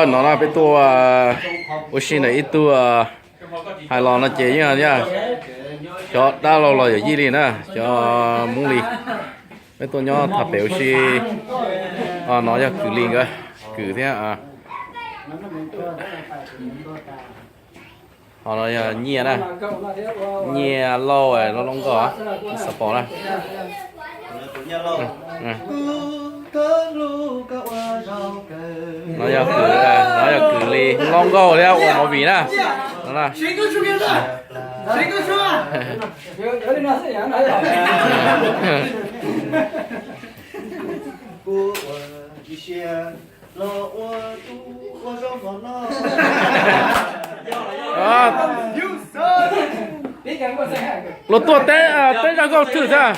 No na peb tuaj ua si ntawm ib tug hais los no ces yeej cov dab laug los yawm yij li na, cov Hmoob li. Peb tuaj nyob tham pem ua si. No yog Kwm Lis nkawd, Kwm thiab. Ho no yog Nyiaj na, Nyiaj Lauj, Lauj Nkauj, xav pom na. No yog Kwm, no yog Kwm Lis, Lauj Nkauj thiab ua movie na. No na. Luag tuaj teb, teb zaj nkauj thwj thiab.